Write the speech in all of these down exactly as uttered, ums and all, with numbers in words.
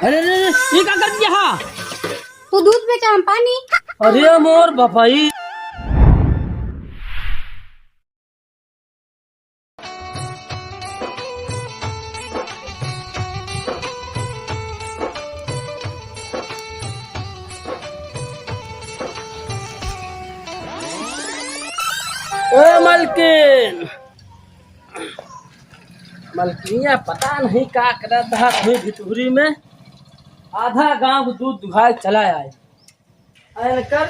अरे, अरे, अरे, ये का कर दिया हा? तू दूध बेचा, हम पानी। अरे मोर बपाई। ए मलकिन, मलकिनिया पता नहीं का करत हत हुई भितुरी में, आधा गांव दूध दुहाय चला आए। इनकर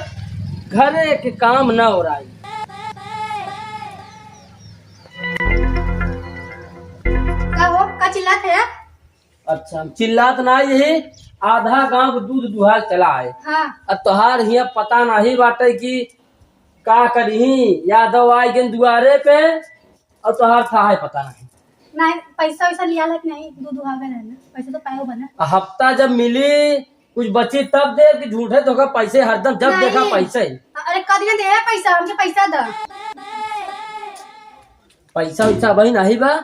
घरे के काम न हो रहा है। का हो, का चिल्लात है आप? अच्छा, हम चिल्लात ना, यही आधा गांव के दूध दुहाल चला है। हाँ। अब तोहार हियां पता नहीं बाटे कि का करी, यादव आए गए दुआरे पे और तोहार था है पता नहीं। नहीं, पैसा वैसा लिया है कि नहीं? दूध दुहा गए है ना, पैसा तो पाए बना। आ, हफ्ता जब मिली, कुछ बची तब दे कि झूठे तो का पैसे हरदम जब देखा नहीं। पैसे। अरे, कद ना दे पैसा, हमके पैसा द। पैसा वैसा भाई नहीं बा,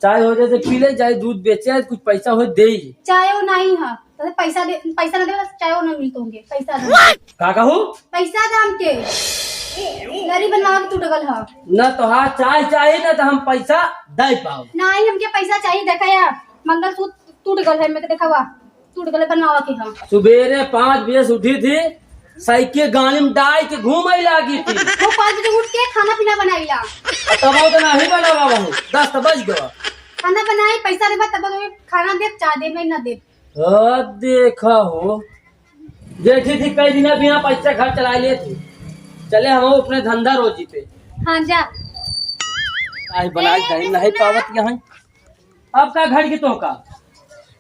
चाय हो जाए तो पी ले, चाहे दूध बेचे, कुछ पैसा हो दे। चाय वो नहीं है, तो पैसा दे, पैसा ना दे, चाय वो ना मिल तुमके, पैसा दे। का कहू? पैसा दे हमके, गरीब बनवा के टूट गल है। ना तो हाँ, चाय चाहिए ना तो हम पैसा दे पाओ। नहीं, हमके पैसा चाहिए, देखा यार, मंगलसूत्र टूट गल है, मैं तो देखा हुआ। टूट गले बनवावा के हम। सुबेरे पाँच बजे से उठी थी, साइकिल गाड़ी में डाल के घूमे लागी थी। वो पाँच बजे उठ के खाना पीना बनाईला। तब तो नहीं बनावा भाई, दस तो बज गवा। खाना बनाई, पैसा देबा तब तो खाना देब, चाय देब, नहीं ना देब। अब देखा हो, देखी थी कई दिन बिना पैसा घर चला लिए थी। चले हम अपने धंधा रोजी पे। हाँ जा। आई बनाई ए, टाइम नहीं पावत यहाँ। अब का घट के तो का?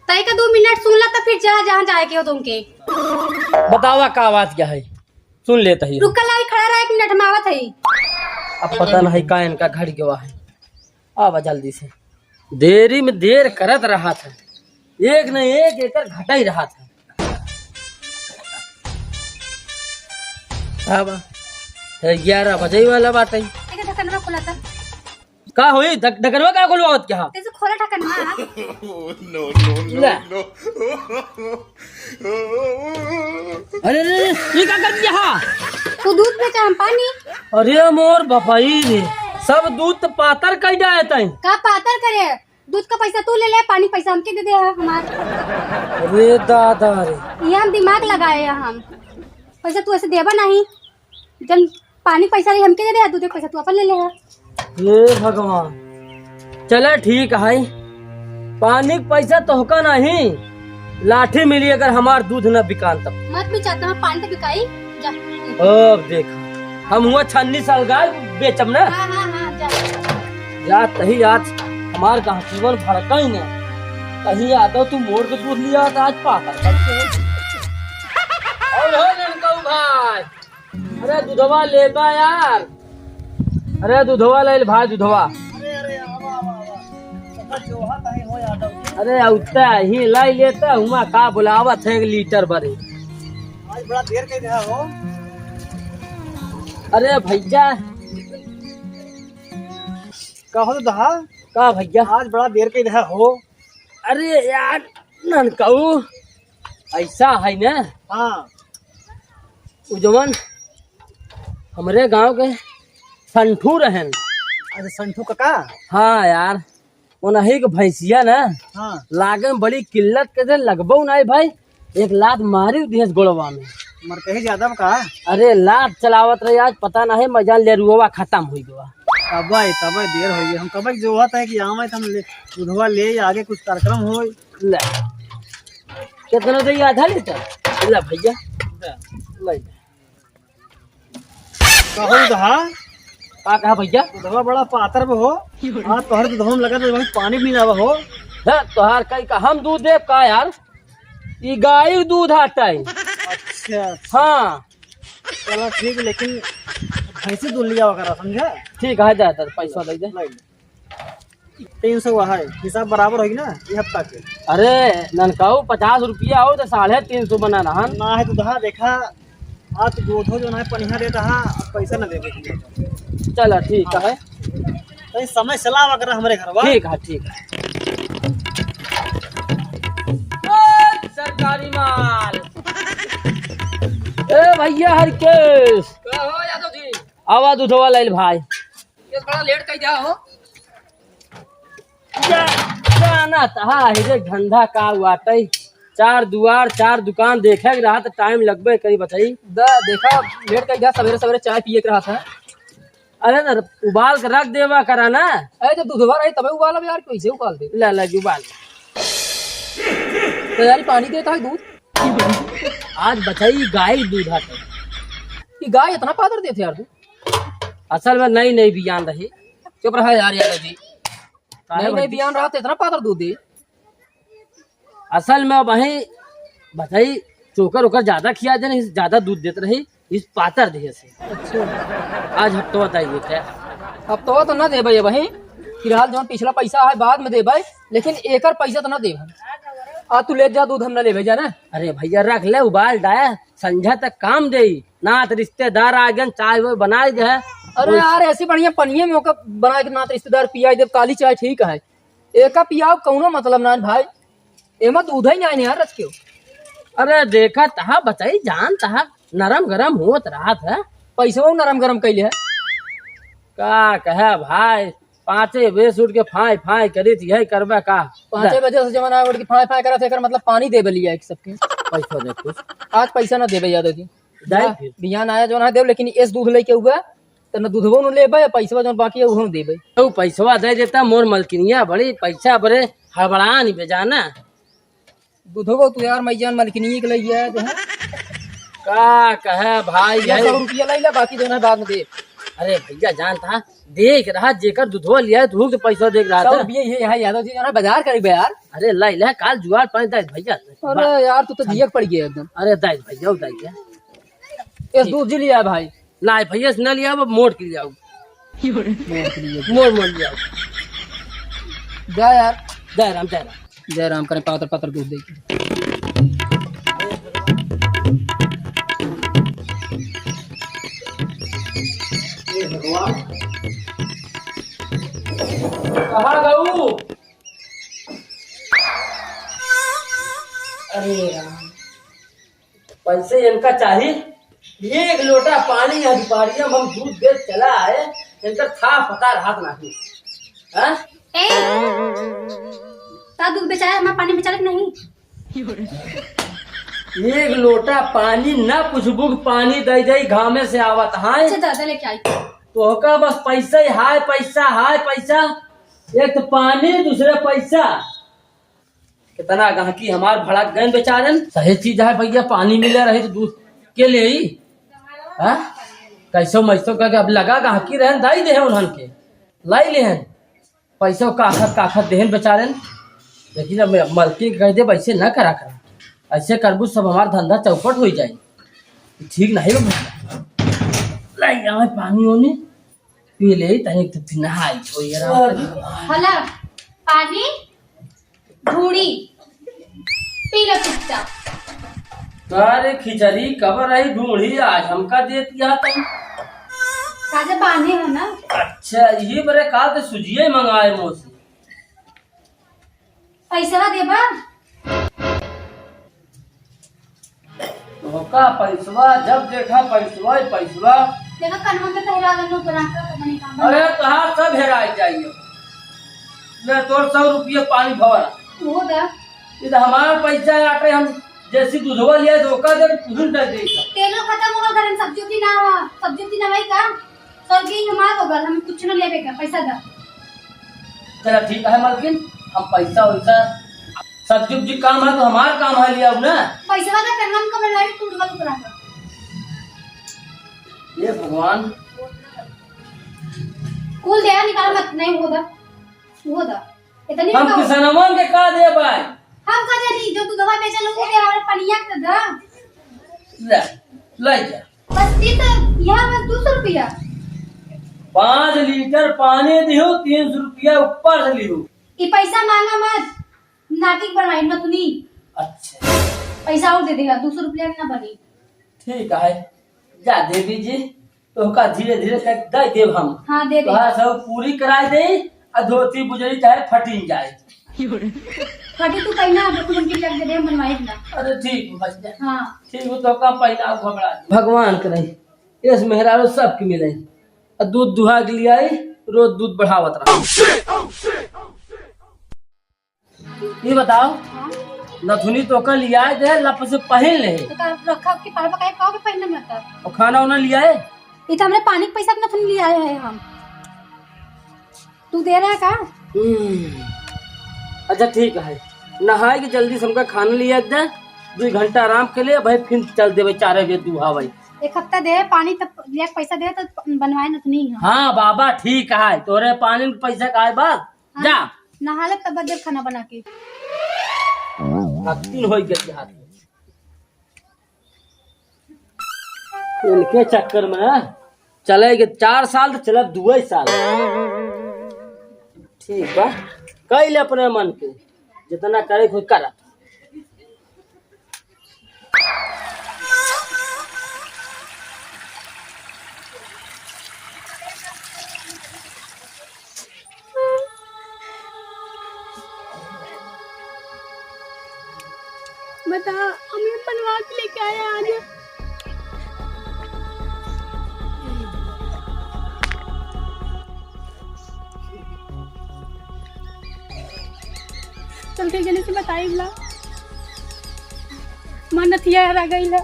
तई का दो मिनट सुन ला, तो फिर जा, जहाँ जाए के हो तुमके। बतावा का बात क्या है, सुन लेता ही। रुकल आई, खड़ा रहा, एक मिनट हम आवत है। अब पता नहीं का इनका घट गवा है। आवा जल्दी से, देरी में देर करत रहा था, एक न एक एकर घटा ही रहा था। अब है ग्यारह बजे वाला बात है। देखा ढक्कनवा खुला था। का होई? ढक-, ढकनवा का खोलवावत क्या? तेरे से खोला ढकनवा। No, no, no, ले। No। अरे, अरे, अरे, ये का कर दिया हा? तू दूध बेचा, हम पानी। अरे मोर बपाई रे, सब दूध तो पातर कई जाए तई। का पातर करे? दूध का पैसा तू ले ले, पानी पैसा हमके दे दे है हमार। अरे दादा रे। ये हम दिमाग लगाए हैं हम। पैसा तू ऐसे देबा नहीं। जन पानी पैसा रही हमके दे दे, दूध के पैसा तू अपन ले ले है। हे भगवान, चला ठीक है, पानी के पैसा तोहका नहीं, लाठी मिली अगर हमार दूध न बिकान तब। मत बिचाता हूँ, पानी तो बिकाई, जा। अब देख, हम हुआ छन्नी सलगाए बेचम ना। हाँ, हाँ, हाँ, जा। जा तही आज हमार गाँव जीवन भड़काई ने, कहीं यादव तू मोर के दूध लिया तो आज पाता। और हो ननकऊ भाई, अरे दूधवा लेबा यार। अरे दूधवा ले ले भाई, दूधवा। अरे, अरे, आवा, आवा, आवा। पता जो है, कहीं हो यादव। अरे, उतना ही लाई लेता, हुआ का बुलावत है एक लीटर भरे। आज बड़ा देर कइ रहा हो। अरे भैया। का हो दहा? का भैया? आज बड़ा देर कइ रहा हो। अरे यार, ननकऊ, ऐसा है ना? हाँ। उ जवन हमरे गांव के संठू रहन। अच्छा, संठू काका? हाँ यार, उन्हीं के भैंसिया ना, हाँ। लागे में बड़ी किल्लत के दे, लगबो नहीं भाई, एक लात मारी दिहस गोड़वा में। मर कहीं ज्यादा बा का? अरे लात चलावत रही, आज पता नहीं मजान लेरुआ खत्म हुई गवा। तबे, तबे देर हो गई, हम कबे जो होता है कि आवे तो हम ले, दूधवा ले आगे कुछ कार्यक्रम हो। ले। कितना दे? आधा लीटर? ले भैया। ले। कहू दहा? का कहा भैया? दूधवा बड़ा पातर बा हो। हाँ, तोहर दूधवा में लगा तो वही पानी भी ना बा हो। है, तोहार कई का हम दूध देब का यार? ई गाय दूध आटा है। अच्छा। हाँ। चला ठीक, लेकिन भैंसी दूध लिया वगैरह, समझा? ठीक है, दे दे, पैसा दे दे। ले ले। तीन सौ है, हिसाब बराबर होगी ना ये हफ्ता के? अरे ननकाऊ, पचास रुपया हो तो साढ़े तीन सौ बना रहन। ना है तो दहा, देखा, आज गोधो जो ना है, पनिहा देता है, अब पैसा ना देवे के लिए। चला ठीक हाँ। है। तो इस समय सलाह वगैरह हमारे घर बा। ठीक है, ठीक है। ओ, सर सरकारी माल। ए भैया हरकेश। का हो यादव जी? आवा दूधवा लाइल भाई। ये बड़ा लेट कइ दिया हो। जा, जाना तहा है रे, धंधा का वाटई। चार दुआर, चार दुकान देखे के रहा त टाइम लगबे करी बताई। द-, देखा, लेट कइ दिया, सवेरे सवेरे चाय पिए के रहा था। अरे त उबाल के रख देवा करा ना। अरे जब दूधवा रही तबे उबालब यार, कैसे उबाल दे? ला, ला, उबाल। तो यार, पानी देता है दूध। आज बचाई गाय दूध आते। ये गाय इतना पादर देते यार तू? असल में नई नई बियान रही। चुप रहा यार यादव जी। काहे नई नई भाई? बियान रहा तो इतना पादर दूध दे। असल में वही बताई, चोकर ओकर ज्यादा खिया दे, नहीं ज्यादा दूध देत रही, इस पातर देह से। अच्छा। आज हफ्तवा तय देते। हफ्तवा तो ना देबे भाई, फिलहाल जौन पिछला पैसा है बाद में देबे, लेकिन एकर पैसा तो ना देबे। आ तू ले जा दूध, हम ना लेबे जाना। अरे भैया रख ले, उबाल डाय, संझा तक काम देई। नात रिश्तेदार आ गन, चाय वो बनाई दे। अरे वही यार, ऐसी बढ़िया पनिये में ओकर बनाए के नात रिश्तेदार पियाई देब, काली चाय ठीक है। एका पियाओ कौनो मतलब ना भाई, एमा दूध ही ना यार रच के। अरे देखा तहा बचाई जान तहा नरम गरम होत रहत है। पैसवा नरम गरम कैले है। का कहे भाई, पाँचे बजे से उठ के फाय फाय करी थी, यही करबे का? पाँचे बजे से जवन आए उठ के फाय फाय करत है, एकर मतलब पानी देबे लिया एक सबके। पैसा दे कुछ। आज पैसा ना देबे यादव जी। जाए फिर। बिहान आया जवन है देब, लेकिन एस दूध लेके हुआ, त न दूधवो न लेबे, पैसवा जवन बाकी है उहो न देबे। तो पैसवा दे देता, मोर मलकिनिया बड़ी पैसा बरे हड़बड़ान बेजाना। दूधवो तू यार, मैं जान मलकिनी के लिए है जो है। का कहे भाई, ये है। सौ रुपया ले ले, बाकी जो है बाद में दे। अरे भैया जानता, देख रहा जेकर दूधवा लिया है, तू तो पैसा देख रहा सौ था। रुपया ये है यादव जी, जो है बाजार करीबे यार। अरे लाई ले, काल जुआर पानी दे भैया। अरे यार, तू तो जियक पड़ गया एकदम। अरे दाई भैया, दाई क्या? ये दूध जी लिया भाई। ना भैया से ना लिया, अब मोड़ के लिया। मोड़ के लिए। मोड़, मोड़ लिया। जा यार। जय राम, जय राम। जय राम करें, पातर पातर दूध दे। हे भगवान। कहाँ गऊ? अरे राम। पैसे इनका चाही, एक लोटा पानी यहाँ दुपहरिया में हम दूध बेच चला आए, इनका था पता रहत नहीं। हाँ? ए, ता दूध बेचाए, हमार पानी बेचाए कि नहीं? एक लोटा पानी ना पूछबू कि पानी दे दे, घामे से आवत है। अच्छा, दादा लेके आई। तोहका बस पैसा ही हाय, पैसा हाय, पैसा। एक तो पानी, दूसरे पैसा। कितना गहकी हमार भड़क गए बेचारन। सही चीज है भैया, पानी मिले रही तो दूध के ले ही। हाँ? कैसो मैसो करके अब लगा गहकी रहन, दाई दे उन्हन के, लाई लेहन। पैसो काखत काखत देहन बेचारन। लेकिन अब मलकिन के कह दे, ऐसे ना करा करा, ऐसे करबू सब हमार धंधा चौपट हो जाए। ठीक नहीं हो भैया। लाई आवे पानी ओनी। पी ले, तनी तो फिर नहाई धोई आराम से। हला, पानी, ढूढ़ी, पी लो चुपचाप। का रे खिचड़ी, कब रही ढूढ़ी, आज हमका दे दिया तुम। ताजे बांधे हो ना। अच्छा, ये बरे का तो सुजिए मंगाए मोसे। पैसवा देबा? तोहका पैसवा, जब देखा पैसवा ही पैसवा। देखा, कनवा में पहरा गलो, बना के तो बने काम बना। अरे, तोहार सब हेराई जाइए। ले, तोर सौ रुपये पानी भवरा। वो दा। ये तो हमारा पैसा आटे, हम जैसी दूधवा लिया, धोखा दे, तुझे दे दे। तेलो खत्म हो गल, घर में सब्जी उब्जी ना हो, सब्जी उब्जी ना भाई का? सौ रुपये ही हमार हो गल, हम कुछ ना लेबे का, पैसा दा। चला ठीक है मलकिन, हम पैसा वैसा, सब्जी उब्जी काम है तो हमार काम है, लिया ना। पैसा वाला कंगन का बनवाई, टूट गल पूरा का। ये भगवान। कुल दे, निकाल मत, नहीं वो दा, वो दा। इतनी हम तो किसनवन के का दे भाई? हम का जानी, जो तू दवा बेचल, वो दे, और पनिया के दा। ले, ले जा। बस तीन सौ, यहाँ बस दो सौ रुपया। पाँच लीटर पानी दियो, तीन सौ रुपया ऊपर से लियो। ये पैसा मांगा मत, नाटक बनाई मत नी। अच्छा। पैसा और दे देगा, दो सौ रुपया ना बनी। ठीक है, जा देवी जी, तोहका धीरे धीरे करके दे देब हम। हाँ, दे दे। तोहार सब पूरी कराई दे, आ धोती बुजरी चाहे फटिन जाए। फटी तू पहिना, अब तुम उनके लग दे, हम बनवाए ना। अरे ठीक हो भाई। हाँ। ठीक हो तो का पहिना घबरा। भगवान करे, इस मेहरारू सबके मिले। आ दूध दुहा के लिए आई, रोज दूध बढ़ावत रहा। ये बताओ, हाँ? नथुनी तोका लियाए दे, लप से पहिन ले। तो का रखा के पापा काहे पाओ के पहिनना मत? और खाना उना लियाए? ये तो हमरे पानी के पैसा के नथुनी लियाए हैं हम। तू दे रहा है का? हम्म। अच्छा ठीक है, नहाए के जल्दी से हमका खाना लियाए दे, दो घंटा आराम के लिए भाई, फिर चल देवे चार बजे दुहा भाई। एक हफ्ता दे पानी, तब लिया के पैसा दे तो बनवाए नथुनी हम। हाँ बाबा ठीक है, तोरे पानी के पैसा का है बस। हाँ, जा। नहा ले तब देब खाना बना के। भक्तिन होई गई हाथ में। इनके चक्कर में चले के चार साल तो चले दुए साल। ठीक बा, कई ले अपने मन के, जितना करे खुद करा। बता, हमें बनवा के लेके आया आज। चल के जने से बताई ला। मन नथिया हरा गई ला।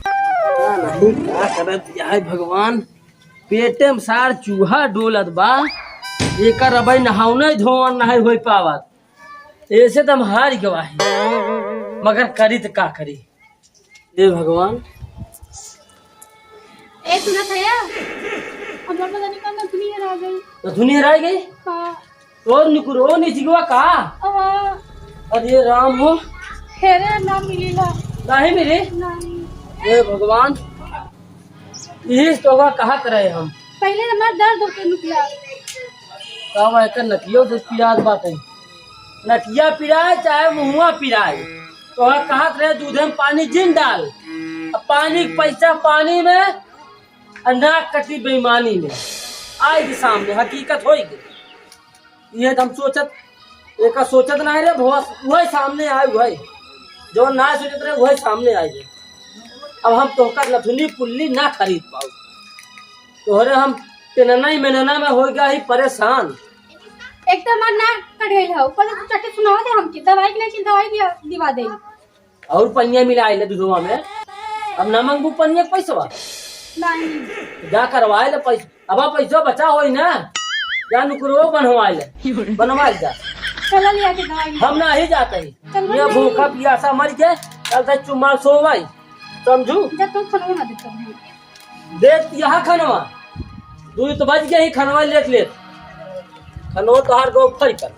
पता नहीं का करत है भगवान, पेटे में सार चूहा डोलत बा, एकर अबई नहाउने धोवन नहीं होई पावत, ऐसे तो हम हार गवाही, मगर करी तो का करी? हे भगवान। ए, सुनत है या? हमार पता नहीं कहाँ नथुनी हेरा गई। नथुनी हेरा गई? हाँ। तोर निकुरो निचिगवा का? हाँ। अरे राम हो। हेरे ना मिली ला। नहीं मिली? नहीं। हे भगवान। यही तो का कहत रहे हम। पहले हमार दर्द होके निकला। तब एकर नकियो से पिरात बाटे। नकिया पिराए चाहे मुहुआ पिराए, तो कहत रहे दूधे में पानी जिन डाल। अब पानी के पैसा पानी में, और नाक कटी बेईमानी में। आए के सामने हकीकत होई गई। ये तो हम सोचत, एका सोचत ना रहे, बहुत वही सामने आए, वही जो ना सोचत रहे, वही सामने आए गए। अब हम तोहका नथुनी पुल्ली ना खरीद पाऊ। तोहरे हम पेनना ही मेनना में हो गया ही परेशान। एक तो हमार नाक कट गई है, ऊपर से चट्टी सुनावा दे हमके, दवाई के लिए दवाई दिया, दिवा दे। और पनिया मिला ले दूधवा में। अब ना मांगबू पनिया के पैसवा? नहीं। जा करवाए ले पैसा, अब पैसा बचा होई ना, जा नुकरो बनवाए ले, बनवाए जा। चला लिया के दवाई। हम ना ही जाते ही। चल, ये नहीं। भूखा पियासा मर के, कल से चुम्मा सोवाई, समझू? जब तू खाना बना देता हूँ। देख यहाँ खानवा, दू तो बज गया ही खानवा लेट लेट। खानवा तोहार गो फरी कर।